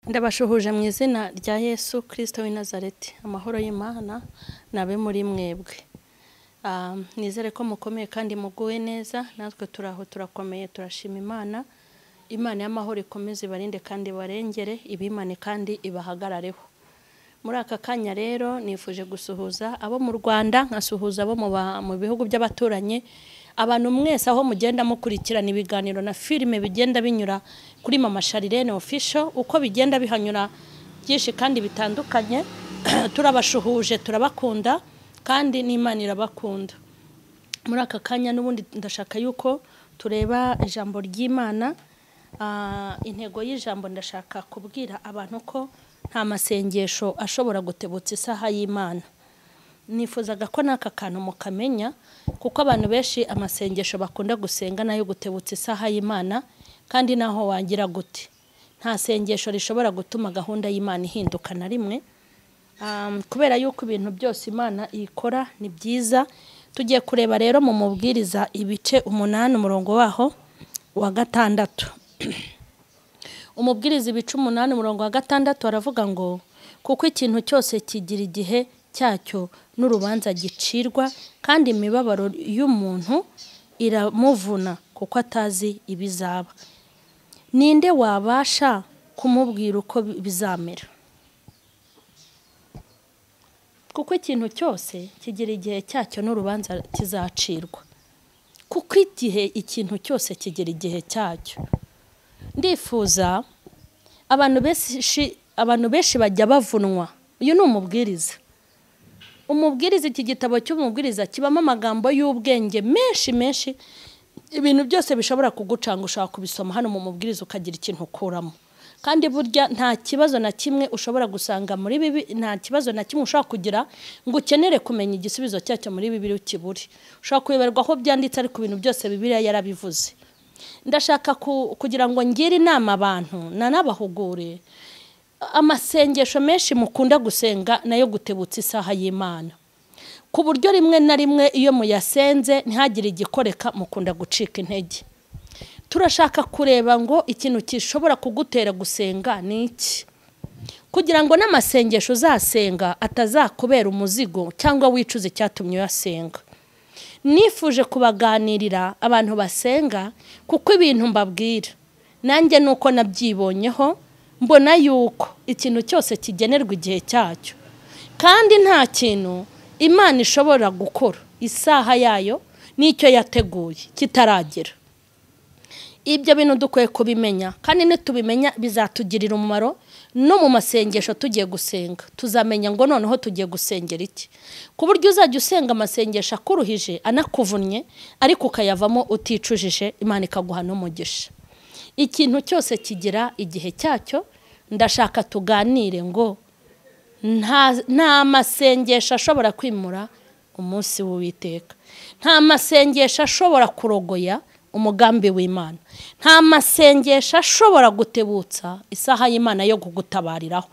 Ndabashuhuje mu izina rya Yesu Kristo w'i Nazareti. Amahoro y'Imana nabe muri mwebwe. Nizere ko mukomeye kandi muguwe neza, natwe turaho turakomeye, turashima Imana. Imana y'amahoro ikomeze ibarinde kandi ibarengere, ibimane kandi ibahagarareho. Muri aka kanya rero nifuje gusuhuza abo mu Rwanda, nkasuhuza abo mu bihugu by'abaturanyi, abantu mwese aho mugenda mukurikirana ibiganiro na filime bigenda binyura kuri Mama Charlene Official, uko bigenda bihanyura byinshi kandi bitandukanye. Turabashuhuje, turabakunda kandi n'Imana irabakunda. Muri aka kanya n'ubundi ndashaka yuko tureba ijambo ry'Imana. Intego y'ijambo, ndashaka kubwira abantu ko nta masengesho ashobora gutebutsa isaha y'Imana. Nifuzaga ko n'aka kantu mukamenya, kuko abantu benshi amasengesho bakunda gusenga nayo gutebutsa isaha y'Imana, kandi naho wagira gute nta sengesho rishobora gutuma gahunda y'Imana ihinduka na rimwe. Kubera yuko ibintu byose Imana ikora ni byiza. Tugiye kureba rero mu Mubwiriza ibice 8 umurongo waho wa 6. Umubwiriza ibice 8 umurongo wa 6 aravuga ngo kuko ikintu cyose kigira igihe cyacyo n'urubanza gicirwa, kandi imibabaro y'umuntu iramuvuna kuko atazi ibizaba. Ninde wabasha kumubwira uko bizamera? Kuko ikintu cyose kigira igihe cyacyo n'urubanza kizacirwa. Kuko igihe ikintu cyose kigira igihe cyacyo. Ndifuza abantu benshi bajya bavunwa. Uyu ni umubwiriza. Umubwiriza, iki gitabo cy'umubwiriza kibamo amagambo y'ubwenge menshi menshi, ibintu byose bishobora kugucanga ushaka kubisoma hano mu mubwiriza ukagira ikintu ukuramo. Kandi burya nta kibazo na kimwe ushobora gusanga muri bibi, nta kibazo na kimwe ushobora kugira ngo ukenere kumenya igisubizo cyacyo muri Bibiliya ukibure. Ushobora kuyoberwa aho byanditse, ariko ibintu byose Bibiliya yarabivuze. Ndashaka kugira ngo ngire inama abantu nanabahugure. Amasengesho menshi mukunda gusenga nayo gutebutsa isaha y'Imana, ku buryo rimwe na rimwe iyo muyasenze ntihagire igikoreka mukunda gucika intege. Turashaka kureba ngo ikintu gishobora kugutera gusenga ni iki, kugira ngo n'amasengesho uzasenga atazakubera umuzigo cyangwa wicuze icyatumye uyasenga. Nifuje kubaganirira abantu basenga, kuko ibintu mbabwira nanjye nuko nabyibonyeho, mbona yuko ikintu cyose kigenerwa igihe cyacyo, kandi nta kintu Imana ishobora gukora isaha yayo n'icyo yateguye kitaragera. Ibyo bintu dukwiye kubimenya, kandi nitubimenya bizatugirira umumaro no mu masengesho tugiye gusenga. Tuzamenya ngo noneho tugiye gusengera iki, ku buryo uzajya usenga amasengesho akuruhije anakuvunnye, ariko ukayavamo uticujije, Imana ikaguha n'umugisha. Ikintu cyose kigira igihe cyacyo. Ndashaka tuganire ngo nta masengesho ashobora kwimura umunsi w'Uwiteka, nta masengesho ashobora kurogoya umugambi w'Imana, nta masengesho ashobora gutebutsa isaha y'Imana yo kugutabariraho,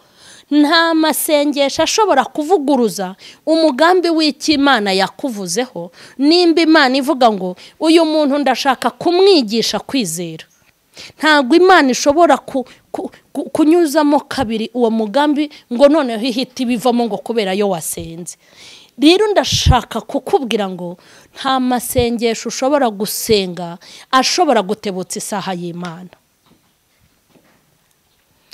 nta masengesho ashobora kuvuguruza umugambi w'Imana yakuvuzeho. Nimba Imana ivuga ngo uyu muntu ndashaka kumwigisha kwizera, ntabwo Imana ishobora kunyuzamo kabiri uwo mugambi ngo noneho ihita ibivamo ngo kubera yo wasenze. Rero ndashaka kukubwira ngo nta masengesho ushobora gusenga ashobora gutebutsa isaha y'Imana.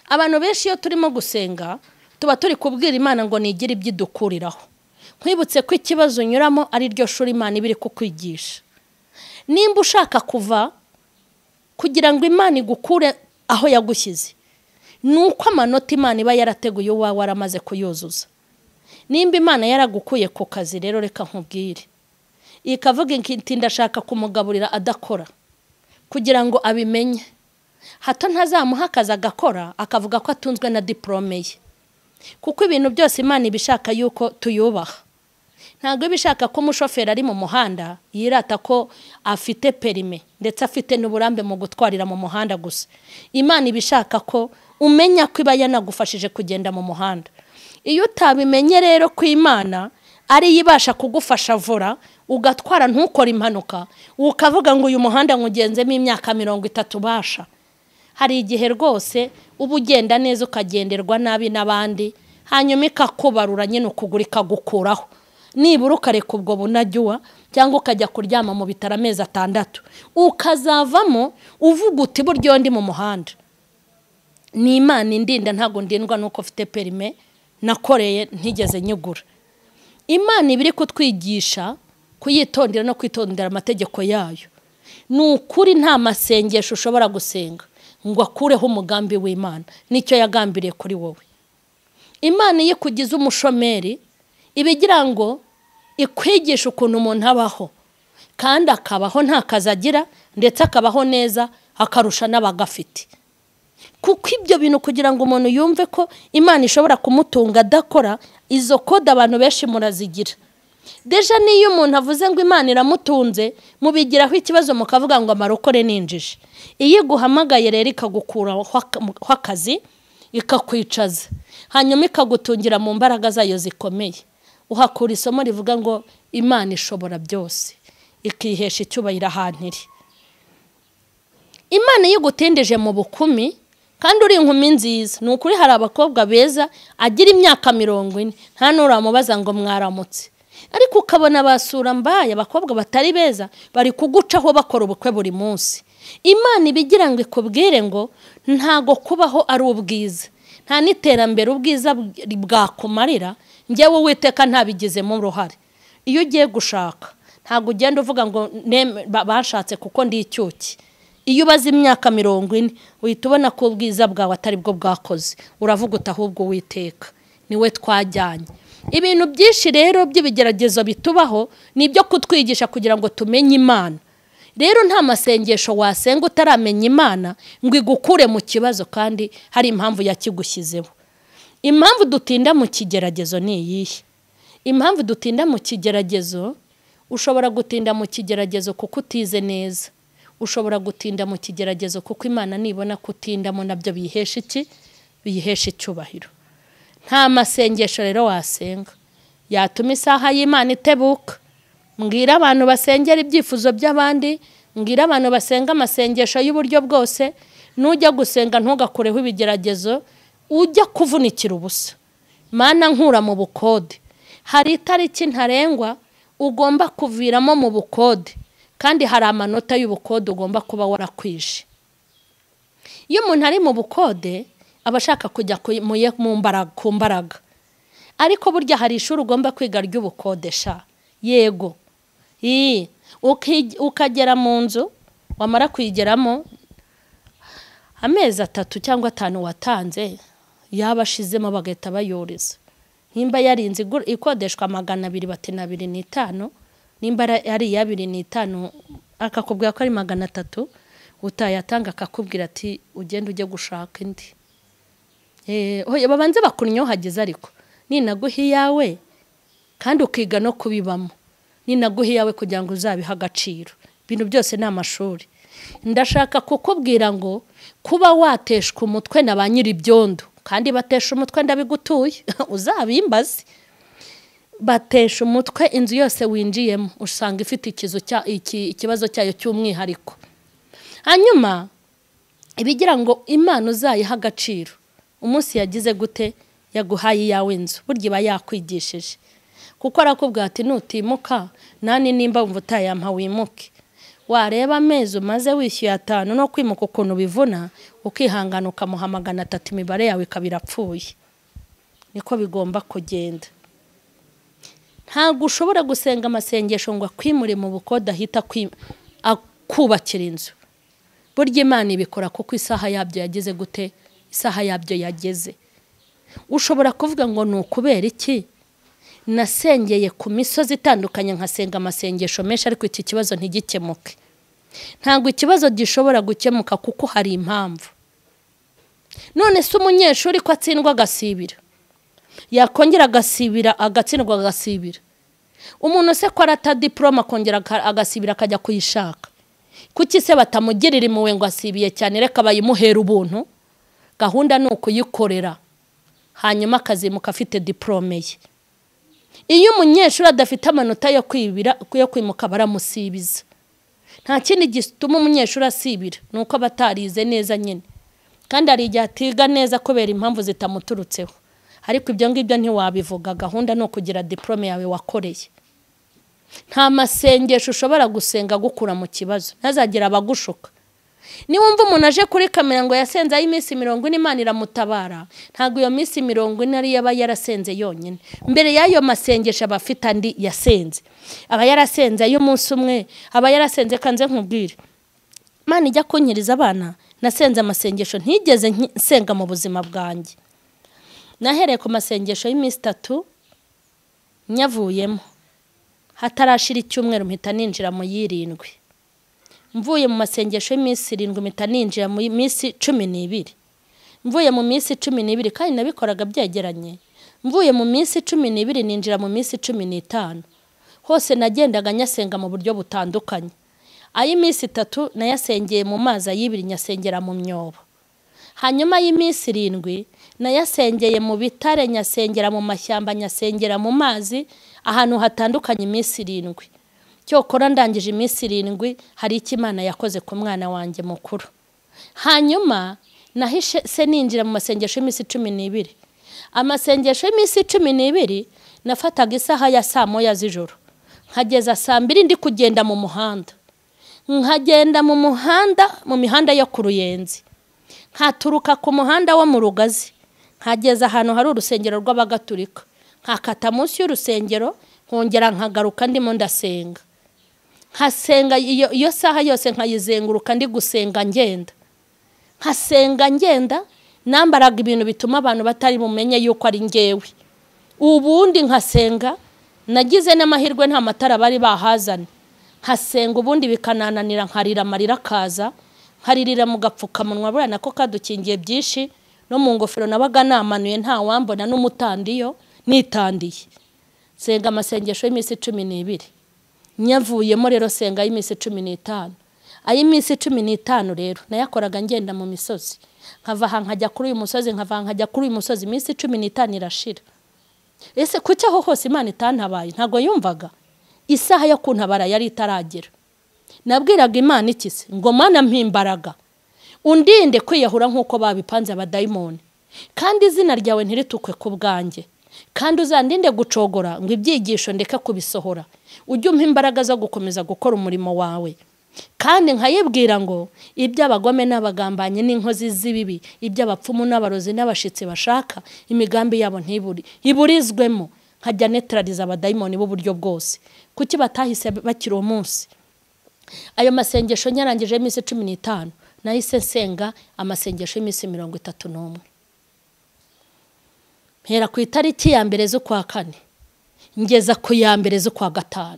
Abantu benshi iyo turimo gusenga tuba turi kubwira Imana ngo nigire ibyidukuriraho. Nkwibutse ko ikibazo unyuramo ari ryo shuri Imana ibiri kukwigisha. Nimba ushaka kuva kugira ngo Imana igukure aho yagushyize, nuko amanota Imana iba yarateguye uwawe waramaze kuyuzuza. Nimba Imana yaragukuye ku kazi rero reka nkubwire, ikavuga iti ndashaka kumugaburira adakora kugira ngo abimenye, hato ntazamuha akazi agakora akavuga ko atunzwe na diplome ye. Kuko ibintu byose Imana ibishaka yuko tuyubaha. Ntabwo ibishaka ko umushoferi ari mu muhanda yirata ko afite perime ndetse afite n'uburambe mu gutwarira mu muhanda gusa. Imana ibishaka ko umenya ko iba yanagufashije kugenda mu muhanda. Iyo utabimenye rero ko Imana ari yibasha kugufasha vora ugatwara ntukore impanuka, ukavuga ngo uyu muhanda ngugenzemo imyaka 30 basha, Hari igihe rwose uba ugenda neza ukagenderwa nabi n'abandi, hanyuma ikakubarura nyine ukuguru ikagukuraho, nibura ukareka ubwo bunajyuwa cyangwa ukajya kuryama mu bitaro amezi 6, ukazavamo uvuga uti buryo ndi mu muhanda ni Imana indinda, ntago ndindwa nuko mfite perime nakoreye ntigeze nyigura. Imana ibiri kutwigisha kuyitondera no kwitondera amategeko yayo. Ni ukuri nta masengesho ushobora gusenga ngo akureho umugambi w'Imana nicyo yagambiriye kuri wowe. Imana iyo ikugize umushomeri ibigira ngo ikwigisha ukuntu umuntu abaho, kandi akabaho nta kazi agira, ndetse akabaho neza akarusha n'abagafite. Kuko ibyo bintu kugira ngo umuntu yumve ko Imana ishobora kumutunga adakora, izo kode abantu benshi murazigira. Deja niyo umuntu avuze ngo Imana iramutunze, mubigiraho ikibazo mukavuga ngo amarokore ninjije. Iyo iguhamagaye rero ikagukuraho akazi, ikakwicaza, hanyuma ikagutungira mu mbaraga zayo zikomeye, uhakura isomo rivuga ngo Imana ishobora byose, ikihesha icyubahiro ahantu iri. Imana iyo igutindeje mu bukumi kandi uri inkumi nziza, ni ukuri hari abakobwa beza agira imyaka 40 nta nuramubaza ngo mwaramutse, ariko ukabona basura mbaye abakobwa batari beza bari kugucaho bakora ubukwe buri munsi. Imana ibigira ngo ikubwire ngo ntago kubaho ari ubwiza, nta n'iterambere ubwiza bwakumarira, njyewe Uwiteka ntabigizemo uruhare. Iyo ugiye gushaka ntago ugenda uvuga ngo bashatse kuko ndi icyuki. Iyo ubaze imyaka 40 uhita ubona ko ubwiza bwawe atari bwo bwakoze, uravuga uti ahubwo Uwiteka niwe twajyanye. Ibintu byinshi rero by'ibigeragezo bitubaho ni ibyo kutwigisha kugira ngo tumenye Imana. Rero nta masengesho wasenga utaramenya Imana ngo igukure mu kibazo, kandi hari impamvu yakigushyizeho. Impamvu dutinda mu kigeragezo ni iyihe? Impamvu dutinda mu kigeragezo, ushobora gutinda mu kigeragezo kuko utize neza, ushobora gutinda mu kigeragezo kuko Imana nibona kutindamo nabyo biyihesha iki? Biyihesha icyubahiro. Nta masengesho rero wasenga yatuma isaha y'Imana itebuka. Mbwira abantu basengera ibyifuzo by'abandi, mbwira abantu basenga amasengesho y'uburyo bwose, nujya gusenga ntugakureho ibigeragezo, ujya kuvunikira ubusa. Mana nkura mu bukode. Hari itariki ntarengwa ugomba kuviramo mu bukode, kandi hari amanota y'ubukode ugomba kuba warakwije. Iyo umuntu ari mu bukode aba ashaka kujya ku mbaraga, ariko burya hari ishuri ugomba kwiga ry'ubukodesha. Yego, ukagera mu nzu, wamara kuyigeramo amezi 3 cyangwa 5 watanze yaba ashizemo bagahita bayoriza. Nimba yari inzu ikodeshwa 200 bati na 2.5, nimba ari ya 2.5 akakubwira ko ari 300, utayatanga akakubwira ati ugende ujye gushaka indi. Babanze bakunyohagiza, ariko ninaguha iyawe kandi ukiga no kubibamo, ninaguha iyawe kugira ngo uzabihe agaciro. Ibintu byose ni amashuri. Ndashaka kukubwira ngo kuba wateshwa umutwe na ba nyir'ibyondo, kandi batesha umutwe ndabigutuye uzabimbaze. Batesha umutwe inzu yose winjiyemo usanga ifite ikibazo cyayo cy'umwihariko. Hanyuma ibigira ngo Imana uzayiha agaciro umunsi yagize gute yaguhaye iyawe inzu, burya iba yakwigishije. Kuko arakubwira ati nutimuka nani nimba wumva utayampa wimuke. Wareba amezi umaze wishyuye 5 no kwimuka ukuntu bivuna, ukihangana ukamuha 300, imibare yawe ikaba irapfuye. Niko bigomba kugenda. Ntabwo ushobora gusenga amasengesho ngo akwimure mu bukode ahita akubakira inzu. Burya Imana ibikora kuko isaha yabyo yageze gute? Isaha yabyo yageze. Ushobora kuvuga ngo ni ukubera iki nasengeye ku misozi itandukanye nkasenga amasengesho menshi ariko iki kibazo ntigikemuke. Ntabwo ikibazo gishobora gukemuka kuko hari impamvu. None se umunyeshuri ko atsindwa agasibira, yakongera agasibira, agatsindwa agasibira, umuntu se ko arata diploma akongera agasibira akajya kuyishaka, kuki se batamugirira impuhwe ngo asibiye cyane reka bayimuhera ubuntu? Gahunda ni ukuyikorera hanyuma akazimuka afite diplome ye. Iyo umunyeshuri adafite amanota yo kwibira yo kwimuka baramusibiza. Nta kindi gituma umunyeshuri asibira nuko abatarize neza nyine. Kandi hari igihe atiga neza kubera impamvu zitamuturutseho. Ariko ibyo ngibyo ntiwabivuga, gahunda ni ukugira diplome yawe wakoreye. Nta masengesho ushobora gusenga gukura mu kibazo, ntazagira abagushuka. Niwumva umuntu aje kuri kamera ngo yasenze ay'iminsi 40 Imana iramutabara, ntabwo iyo minsi 40 ari yaba yarasenze yonyine. Mbere y'ayo masengesho aba afite andi yasenze, aba yarasenze ay'umunsi umwe, aba yarasenze. Kanze nkubwire, Imana ijya kunkiriza abana, nasenze amasengesho ntigeze nsenga mu buzima bwanjye. Nahereye ku masengesho y'iminsi 3 nyavuyemo, hatarashira icyumweru mpita ninjira mu 7. Mvuye mu masengesho y'iminsi 7 mpita ninjira mu minsi 12. Mvuye mu minsi 12, kandi nabikoraga byegeranye, mvuye mu minsi 12 ninjira mu minsi 15. Hose nagendaga nyasenga mu buryo butandukanye. Ay'iminsi 3 nayasengeye mu mazi, ay'ibiri nyasengera mu myobo. Hanyuma y'iminsi 7 nayasengeye mu bitare, nyasengera mu mashyamba, nyasengera mu mazi, ahantu hatandukanye iminsi 7. Cyokora ndangije iminsi 7 hari icyo Imana yakoze ku mwana wanjye mukuru. Hanyuma nahishe se ninjira mu masengesho y'iminsi 12. Amasengesho y'iminsi 12 nafataga isaha ya saa 1 z'ijoro, nkageza saa 2 ndi kugenda mu muhanda. Nkagenda mu muhanda, mu mihanda yo ku Ruyenzi, nkaturuka ku muhanda wo mu Rugazi, nkageza ahantu hari urusengero rw'Abagatulika, nkakata munsi y'urusengero, nkongera nkagaruka ndimo ndasenga. Nkasenga iyo saha yose nkayizenguruka ndi gusenga ngenda. Nkasenga ngenda, nambaraga ibintu bituma abantu batari bumenye yuko ari ngewe. Ubundi nkasenga, nagize n'amahirwe nta matara bari bahazane. Nkasenga ubundi bikanananira, nkarira amarira akaza, nkaririra mu gapfukamunwa, buriya nako kadukingiye byinshi, no mu ngofero nabaga namanuye nta wambona n'umutandiyo nitandiye. Senga amasengesho y'iminsi 12. Nyavuyemo rero senga y'iminsi 15. Ay'iminsi 15 rero nayakoraga ngenda mu misozi, nkava aha nkajya kuri uyu musozi, nkava nkajya kuri uyu musozi, iminsi 15 irashira. Ese kuki aho hose Imana itantabaye? Ntago yumvaga. Isaha yo kuntabara yari itaragera. Nabwiraga Imana iki se? Ngo Mana mpimbaraga, undinde kwiyahura nk'uko babipanze abadayimoni, kandi izina ryawe ntiritukwe ku bwanjye, kandi uzandinde gucogora ngo ibyigisho ndeke kubisohora, ujye umpa imbaraga zo gukomeza gukora umurimo wawe. Kandi nkayibwira ngo iby'abagome n'abagambanyi n'inkozi z'ibibi, iby'abapfumu n'abarozi n'abashitsi bashaka, imigambi yabo ntiburi iburizwemo. Nkajya netraliza abadayimoni b'uburyo bwose. Kuki batahise bakira uwo munsi? Ayo masengesho nyarangije iminsi 15, nahise nsenga amasengesho y'iminsi 31. Mpera ku itariki ya 1 z'ukwa 4 ngeza ku ya 1 z'ukwa 5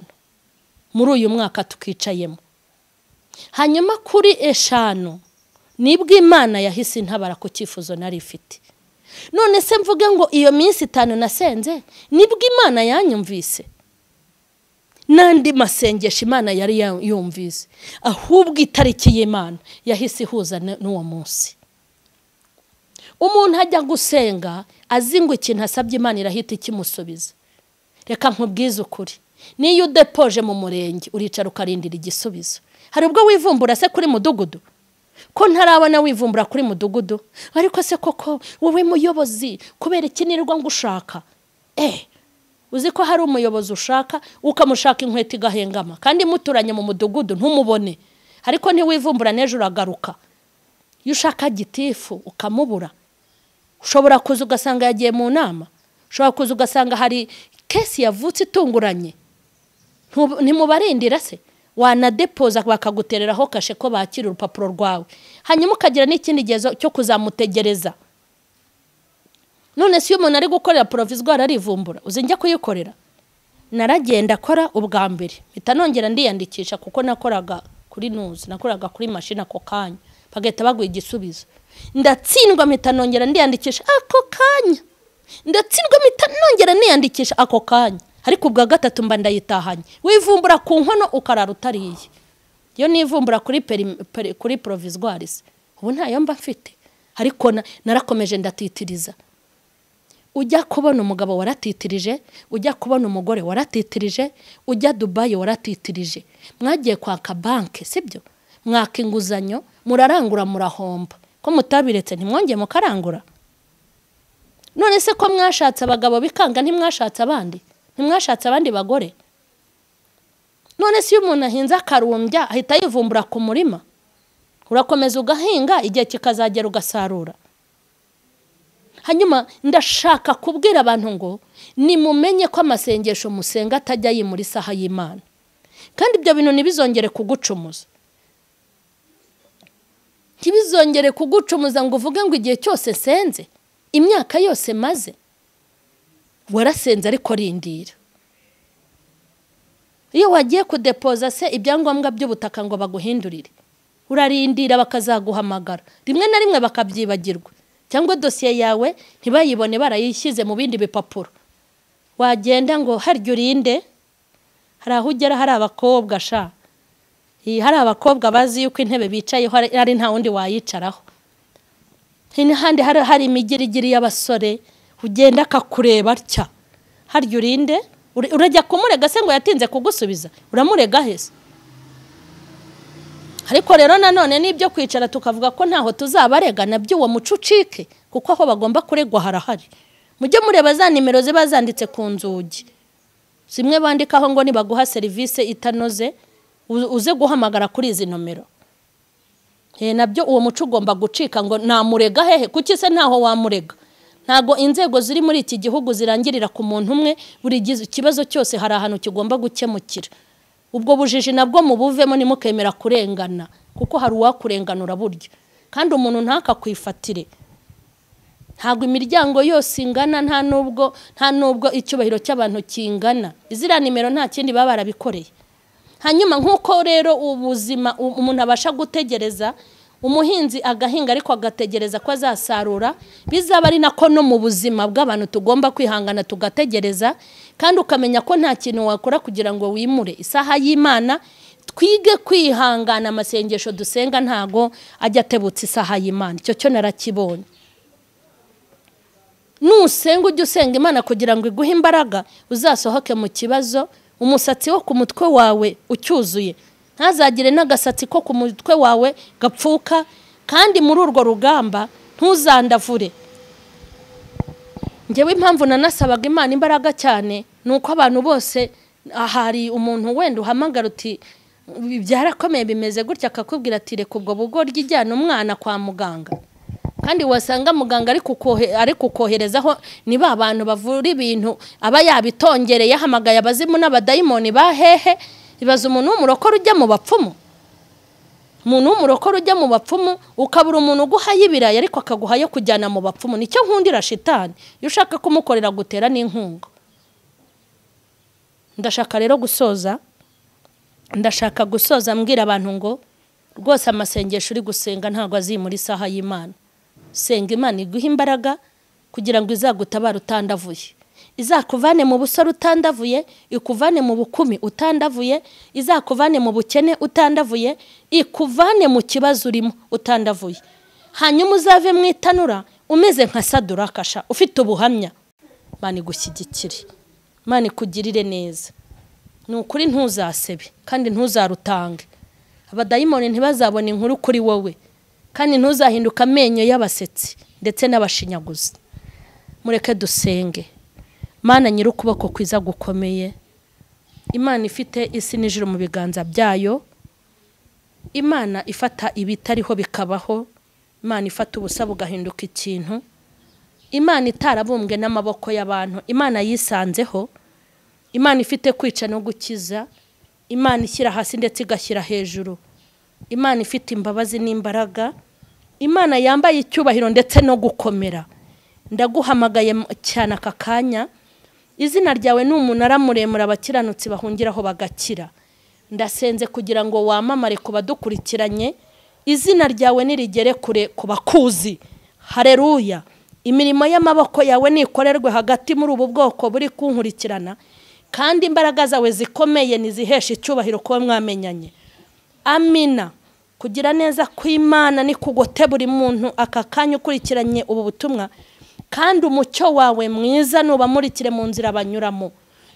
muri uyu mwaka tukicayemo. Hanyuma kuri 5 nibwo Imana yahise intabara ku cyifuzo nari ifite. None se mvuge ngo iyo minsi 5 nasenze nibwo Imana yanyumvise? Nandi masengesho Imana yari yumvise, ahubwo itariki y'Imana yahise ihuza n'uwo munsi. Umuntu ajya gusenga azi ngo ikintu asabye Imana irahita ikimusubiza. Reka nkubwize ukuri, niyo udepoje mu murenge uricara ukarindira igisubizo. Hari ubwo wivumbura se kuri mudugudu? Ko ntarabona wivumbura kuri mudugudu? Ariko se koko wowe muyobozi kubera iki nirirwa ngushaka? Uzi ko hari umuyobozi ushaka ukamushaka inkweto igahengama, kandi muturanye mu mudugudu ntumubone, ariko ntiwivumbura n'ejo uragaruka. Iyo ushaka gitifu ukamubura, ushobora kuza ugasanga yagiye mu nama, ushobora kuza ugasanga hari kesi yavutse itunguranye, ntimubarindira se? Wanadepoza bakagutereraho kashe ko bakira urupapuro rwawe, hanyuma ukagira n'ikindi gihe cyo kuzamutegereza. None se iyo umuntu ari gukorera provisoire arivumbura, uzi njya kuyikorera? Naragenda akora ubwa mbere, mpita nongera ndiyandikisha kuko nakoraga kuri nuzi, nakoraga kuri mashini ako kanya, bagahita baguha igisubizo. Ndatsindwa mpita nongera ndiyandikisha ako kanya, ndatsindwa mpita nongera niyandikisha ako kanya, ariko ubwa gatatu mba ndayitahanye. Wivumbura ku nkono ukarara utariye. Iyo nivumbura kuri provisoire se ubu ntayo mba mfite, ariko narakomeje ndatitiriza. Ujya kubona umugabo waratitirije, ujya kubona umugore waratitirije, ujya Dubai waratitirije. Mwagiye kwaka banke, sibyo? Mwaka inguzanyo, murarangura murahomba. Ko mutabiretse ntimwongeye mukarangura? None se ko mwashatse abagabo bikanga ntimwashatse abandi? Ntimwashatse abandi bagore? None se iyo umuntu ahinze akarumbya ahita yivumbura ku murima? Urakomeza ugahinga igihe kikazagera ugasarura. Hanyuma ndashaka kubwira abantu ngo nimumenye ko amasengesho musenga atajya yimura isaha y'Imana. Kandi ibyo bintu ntibizongere kugucumuza. Ntibizongere kugucumuza ngo uvuge ngo igihe cyose senze, imyaka yose maze warasenze ariko rindira. Iyo wagiye kudepoza se ibyangombwa by'ubutaka ngo baguhindurire, urarindira bakazaguhamagara, rimwe na rimwe bakabyibagirwa, cyangwa dosiye yawe ntibayibone barayishyize mu bindi bipapuro. Wagenda ngo harya urinde, hari aho ugera hari abakobwa sha, hari abakobwa bazi yuko intebe bicayeho ari nta wundi wayicaraho. N'ahandi hari imigirigiri y'abasore, ugenda akakureba atya, harya urinde, urajya kumurega se ngo yatinze kugusubiza, uramurega hese? Ariko rero nanone nibyo kwicara tukavuga ko ntaho tuzabarega nabyo uwo muco ucike, kuko aho bagomba kuregwa harahari. Mujye mureba za nimero ziba zanditse ku nzugi, zimwe bandikaho ngo nibaguha serivisi itanoze uze guhamagara kuri izi nomero. Nabyo uwo muco ugomba gucika ngo namurega hehe? Kuki se ntaho wamurega? Ntago inzego ziri muri iki gihugu zirangirira ku muntu umwe, buri kibazo cyose hari ahantu kigomba gukemukira. Ubwo bujiji nabwo mubuvemo nimukemera kurengana, kuko hari uwakurenganura buryo. Kandi umuntu ntakakwifatire. Ntago imiryango yose ingana, nta nubwo icyubahiro cy'abantu kingana. Izira nimero nta kindi baba barabikoreye. Hanyuma nkuko rero ubuzima umuntu abasha gutegereza, umuhinzi agahinga ariko agategereza ko azasarura, bizaba ari nako no mu buzima bw'abantu tugomba kwihangana tugategereza, kandi ukamenya ko nta kintu wakora kugira ngo wimure isaha y'Imana. Twige kwihangana, amasengesho dusenga ntago ajya atebutsa isaha y'Imana. Icyo cyo narakibonye. Nusenga ujye usenga Imana kugira ngo iguhe imbaraga uzasohoke mu kibazo, umusatsi wo ku mutwe wawe ucyuzuye, ntazagire n'agasatsi ko ku mutwe wawe gapfuka, kandi muri urwo rugamba ntuzandavure. Njyewe impamvu nanasabaga Imana imbaraga cyane nuko abantu bose, ahari umuntu wenda uhamagara uti byarakomeye bimeze gutya, akakubwira ati reka ubwo bugoryi ijyana umwana kwa muganga. Kandi wasanga muganga ari kukoherezaho ni ba bantu bavura ibintu aba yabitongereye, yahamagaye abazimu n'abadayimoni ba hehe. Ibaza umuntu w'umurokore ujya mu bapfumu, umuntu w'umurokore ujya mu bapfumu, ukabura umuntu uguhaye ibirayi ariko akaguhaye kujyana mu bapfumu. Nicyo nkundira shitani, iyo ushaka kumukorera gutera n'inkunga. Ndashaka rero gusoza, ndashaka gusoza mbwira abantu ngo rwose amasengesho uri gusenga ntago azimura isaha y'Imana. Senga Imana iguhe imbaraga kugira ngo izagutabare utandavuye, izakuvane mu busore utandavuye, ikuvane mu bukumi utandavuye, izakuvane mu bukene utandavuye, ikuvane mu kibazo urimo utandavuye. Hanyuma uzave mu itanura umeze nka Sadurakasha, ufite ubuhamya. Imana igushyigikire, Imana ikugirire neza. Ni ukuri ntuzasebe kandi ntuzarutange. Abadayimoni ntibazabona inkuru kuri wowe, kandi ntuzahinduka amenyo y'abasetsi ndetse n'abashinyaguzi. Mureke dusenge. Mana nyir'ukuboko kwiza gukomeye, Imana ifite isi n'ijuru mu biganza byayo, Imana ifata ibitariho bikabaho, Imana ifata ubusa bugahinduka ikintu, Imana itarabumbwe n'amaboko y'abantu, Imana yisanzeho, Imana ifite kwica no gukiza, Imana ishyira hasi ndetse igashyira hejuru, Imana ifite imbabazi n'imbaraga, Imana yambaye icyubahiro ndetse no gukomera. Ndaguhamagaye cyane aka kanya, izina ryawe ni umunara muremure abakiranutsi bahungiraho bagakira. Ndasenze kugira ngo wamamare ku badukurikiranye, izina ryawe nirigere kure ku bakuzi. Haleluya. Imirimo y'amaboko yawe nikorerwe hagati muri ubu bwoko buri kunkurikirana, kandi imbaraga zawe zikomeye nizihesha icyubahiro kuba mwamenyanye. Amina. Kugira neza kw'Imana ni kugote buri muntu aka kanya ukurikiranye ubu butumwa, kandi umucyo wawe mwiza nubamurikire mu nzira banyuramo.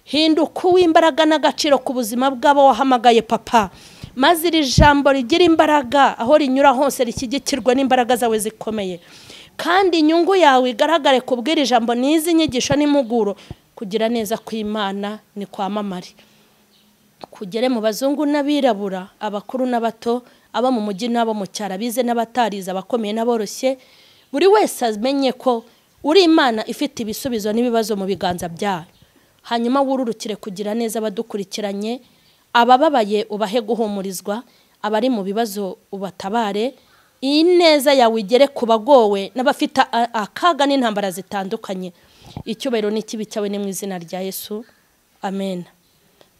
Hinduka uw'imbaraga n'agaciro ku buzima bw'abo wahamagaye papa. Maze iri jambo rigira imbaraga aho rinyura hose, rishyigikirwe n'imbaraga zawe zikomeye, kandi inyungu yawe igaragare kubw'iri jambo n'izi nyigisho n'impuguro. Kugira neza kw'Imana ni kwamamare, kugere mu bazungu n'abirabura, abakuru n'abato, abo mu mujyi n'abo mu cyaro, abize n'abatarize, abakomeye n'aboroshye. Buri wese amenye ko uri Imana ifite ibisubizo n'ibibazo mu biganza byayo. Hanyuma wururukire kugira neza abadukurikiranye, abababaye ubahe guhumurizwa, abari mu bibazo ubatabare. Iyi neza yawe igere ku bagowe n'abafite akaga n'intambara zitandukanye. Icyubahiro n'ikibi cyawe ni mu izina rya Yesu, amen.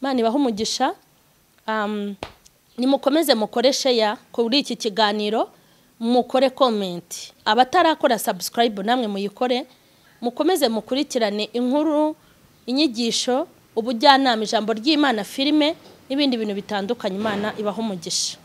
Imana ibahe umugisha. Nimukomeze mukore share kuri iki kiganiro, mukore comment, abatarakora subscribe namwe muyikore, mukomeze mukurikirane inkuru, inyigisho, ubujyanama, ijambo ry'Imana, filime n'ibindi bintu bitandukanye. Imana ibahe umugisha.